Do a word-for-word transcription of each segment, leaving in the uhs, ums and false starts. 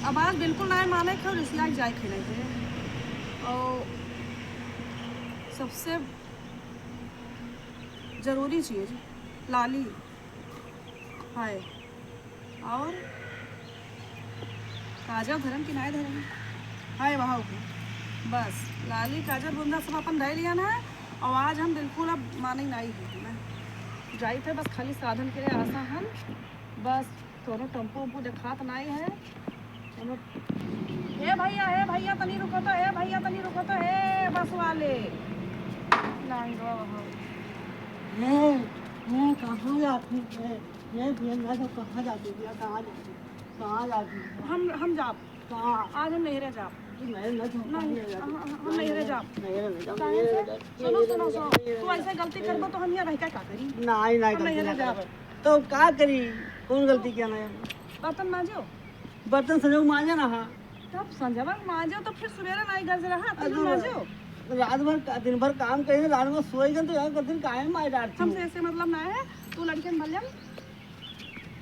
अब आज बिल्कुल नाहीं माने थे और रिसिया के जाए खेले थे। और सबसे जरूरी चीज लाली है। और काजर धरन कि नाहीं धरन? है वहाँ ऊपर। बस, लाली, काजर, बुंदा सब अपन धइ लिया ना। और आज हम बिल्कुल अब माने नाहीं है। मैं जाइत है, बस खाली साधन के लिए आसा हन। बस, तोरो टेम्पो उम्पो देखात नाहीं है। तोरो, ए भइया, ए भइया, तनी रुको तो, ए भइया, तनी रुको तो, ए बस वाले। लांगो हो। ए, ए, कहाँ जाती है? ये बियन ना तो कहाँ जाती है? कहाँ जाती है? कहाँ जाती है? हम, हम जाब। कहाँ? आज हम नैहरे जाब। नैहरे ना जाओ, नहीं, नैहरे जाओ। हम, हम नैहरे जाब। नैहरे ना जाओ, काहे नैहरे से? ना जाओ, सुनो, नैहरे सुनो, ना जाओ, सुनो। नैहरे तू ना ऐसे जाओ। गलती करबो तो हम यहाँ रह के का करी? नहीं, ना हम करती नैहरे ना जाब। करबो। तो का करी? कौन गलती किया ना? बर्तन मांजो। बर्तन संजो मांजे ना, हाँ। तब संजवा मांजो तो फिर सुबेरे ना घर से रहा, अरे तू तो मांजो। रात भर का, दिन भर काम करी, रात में सोई गन तो यहाँ करती काहे मार डालती हमसे हूँ? ऐसे मतलब ना है, तू लड़के में बलियम।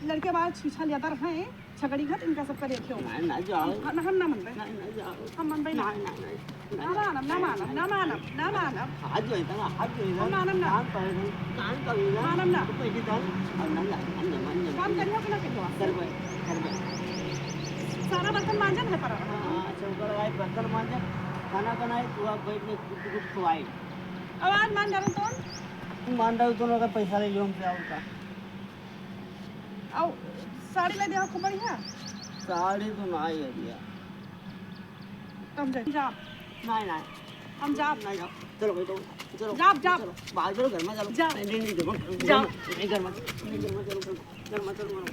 लड़के बाद छीछा लिया तर हैं, छकड़ी घट इनका सबका देखे हो। नहीं, नहीं जाओ। हम, हम, हम ना मनबे। नहीं, नहीं जाओ। हम मनबे ना। नहीं, नहीं, नहीं, नहीं। ना मानब, ना मानब, ना मानब, ना मानब। हाथ जो है ना, हाथ जो है ना, हम मानब ना। कान पर है ना, कान पर है ना, मानब ना। तो पैसे डाल, और ना, ना, ना, ना, ना, ना। काम करियो कि ना करियो? करबे, करबे। सारा बर्तन मांजन है पर। हाँ, चौका लगाए, बर्तन मांजन, खाना बनाए, तू आप बैठ के कुछ, कुछ खवाए। अब आज मान डालो तो? मान डालो तो, अगर पैसा ले लो हमसे, और का? आओ, साड़ी ले दे, खूब बढ़िया। साड़ी तो ना ही है भैया। तब जा, जा। नहीं, नहीं। हम जाब। नहीं जाओ। चलो भाई, चलो, चलो। जाब, जाब। चलो, बाहर चलो, घर में चलो। जाब। नहीं, नहीं, नहीं, घर में, घर में, जाब। नहीं, घर में, नहीं, घर में चलो, घर में, घर में चलो, घर में।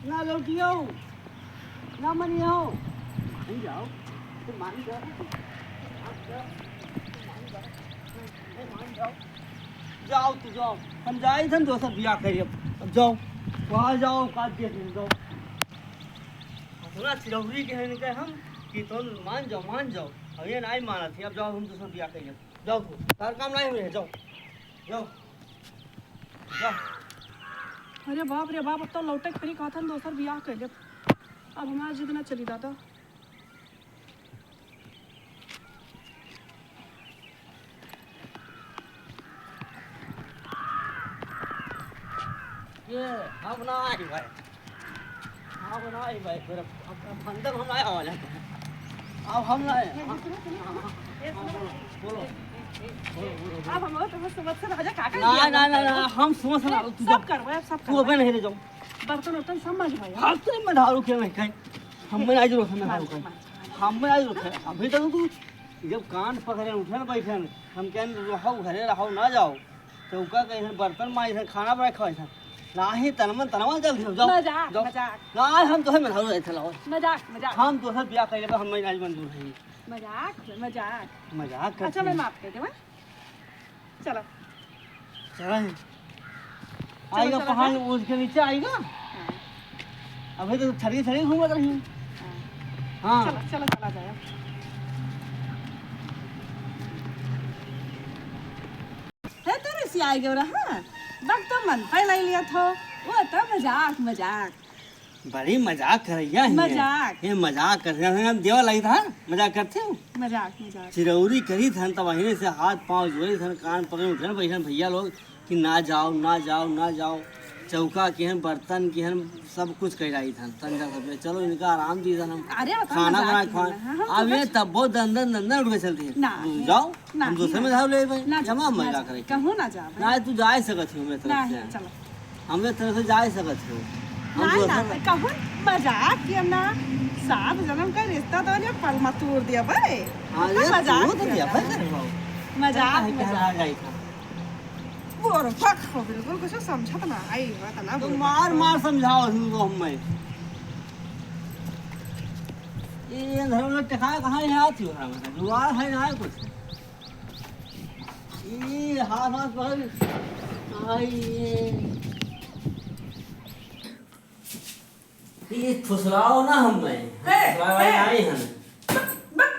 ना लौटियो, ना मनियो। मान जाओ, तू मान जाओ, मान जाओ, मान जाओ, मान जाओ। जाओ तू जाओ, हम जाई थन दोसर बियाह करी। अब, अब जाओ, वहाँ जाओ, का देख लो, जाओ। इतना चिरौरी के हैं इनके हम कि तुम मान जाओ, मान जाओ। अब ये नहीं मानत है, अब जाओ, हम दोसर बियाह करी। जाओ तू, तार काम नहीं हुए, जाओ, जाओ। जा। अरे बाप रे बाप, अब तो लौटे के परी, कहत हन दोसर बियाह कर लेब। अब हमार जिद ना चली दादा। ये, अब ना आई भाई। अब ना आई भाई, फिर अब, अब, अब अंदर हम आया वाला है। अब हम ना आए। ये सुनो, सुनो, सुनो। ये सुनो। बोलो, बोलो। अब हम तो समझ से राजा काका ना, ना, ना, ना, हम समझ से ना, तू सब जा। करबो, अब सब तू करबो। अबे नहीं ले जाओ। बर्तन उर्तन सब मांज भाई। हाथ तो मैं झाड़ू के नहीं खाई। हम में आज रोक, मैं झाड़ू खाई। हम में आज रोक। अभी तक तू जब कान पकड़े उठे ना बैठे ना, हम कहन रहो घरे रहो ना जाओ। चौका कहीं बर्तन मांज, खाना बनाए, खाए। नाही तनमन तनमन जल्दी हो जाओ। मजाक, जाओ। मजाक। ना, हम तोहे मेहरारू रहे थे, लाओ। मजाक, मजाक। हम तोहे बियाह कइले बा, हम नहीं मंजूर है। मजाक, मजाक। मजाक अच्छा, करती मैं है। माफ कर देवा। चलो। चलो। चलो, आएगा चलो, पहाड़ चलो। उठ के नीचे आएगा। हाँ। अभी तो थरी थरी घूमत रही। हाँ। हाँ। चलो, चलो, चला जाए। हे तो रिसियाई गयो रहा। बक तो मन पे लाई लिया था। वो तो मजाक, मजाक। बड़ी मजाक करैया है। मजाक। ये मजाक कर रहे हैं, देवा लगी था, मजाक करते हो? मजाक, मजाक। चिरौरी करी थन, तब वहीं से हाथ पाँव जोड़ी थन, कान पकड़े उठे बैठन भैया लोग कि ना जाओ, ना जाओ, ना जाओ। चौका के हन, बर्तन के हन, सब कुछ कह रही थन। तन जा सब, चलो इनका आराम दी थन हम। अरे, बताओ, खाना मजाक बना के नहीं खाओ। है। हम अब तो ये बस तब बहुत दंदन दंदन उठ के चलती है। ना, तुम जाओ, ना, हम दूसरे ना। में धाव ले भाई। ना, जमा ना, मजा करे। कहूँ ना जा भाई। ना, तू जा ही सकत हो मेरे तरफ ना, से। चलो। हमरे तरफ से जा ही सकत हो। हम ना, दोसर ना, कहूँ मजाक किया ना। सात जन्म का रिश्ता तो ये पल में तोड़ दिया भाई। हाँ, तो ये मजाक तोड़ किया दिया ना। भाई, कर बाबू। मजाक, काहे मजाक। कहला जाई था? बोर फक हो, बिल्कुल कुछ समझत ना आई, बात ना तो बोल। मार, मार समझाओ तुमको हम मैं। ये घर में टका कहाँ है, हाथ ही हो रहा है, जुगाड़ है ना कुछ। ई हाथ, हाथ पकड़। आई ये। ई फुसलाओ ना हम में। ए, फुसलाओ ए। आई हन। बक, बक।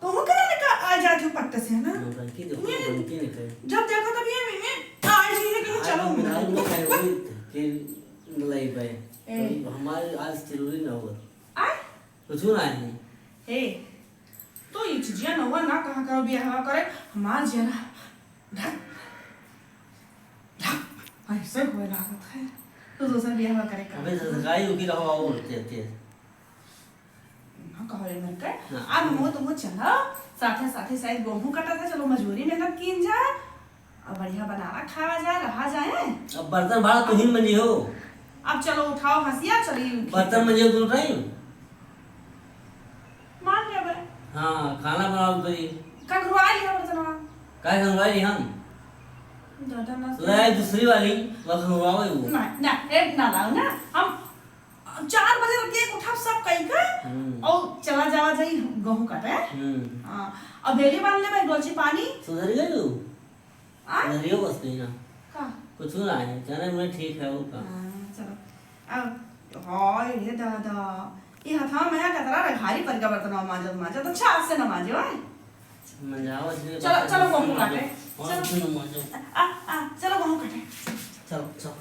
तुम के लड़का आ जाते हो पट्टे से, है ना? हाँ, बल्कि देखो, ये बल्कि नहीं करे। जब देखो तब ये, ये आ ही नहीं है कि आज चलो हम अंदर। मेहरारू खाए हुए थे, फिर लाई बे। ए। हमारे आज जरूरी ना हो। आय? कुछ ना है। ए, तो ये चीजिया नौवा ना कहाँ करो बियाह करे, हमार जरा धक, धक, ऐसे हुए लागत है। तो दूसरा बियाह करे का। अबे ससुराई उकी रहो और तेज तेज। ना कहो रे मर के। हाँ। अब हमहू तुमहू चलो, साथे साथे शायद गेहूं कटा था, चलो मजूरी मेहनत कीन जा, अब बढ़िया बनावा खावा जा, रहा जाए। अब बर्तन भाड़ा तू ही मंजी हो। अब चलो उठाओ हंसिया, चली। बर्तन मंजी हो दोनों टाइम। मान लेबे। हाँ, खाना बनाओ तो ये। कंघरुआ लिया बर्तनवा। काहे कंघरुआ ली हम? दादा ना ले आई दूसरी वाली, वह कंघरुआ वो। ना, ना, ए, ना लाओ ना। हम चार बजे तक एक उठब सब कई का, हम्म। और चला जावा जाई गेहूं काटे। हम्म। हाँ, अब भेली बांध लेबे, डोलची पानी। सुधर गई तू? आ? सुधरियो बस नहीं ना। का? कुछ ना है, जाने में ठीक है वो का। हाँ, चलो। अब, हाय रे दादा, ये हथवा में कतरा रे भारी पड़ गया बर्तन मांजत मांजत, अच्छा हाथ से ना मांजे, ओए। मंजाओ इसलिए चलो, बस चलो, गेहूं काटे। और चलो। क्यों ना मांजो? आ, आ, चलो, गेहूं काटे। चलो, चलो।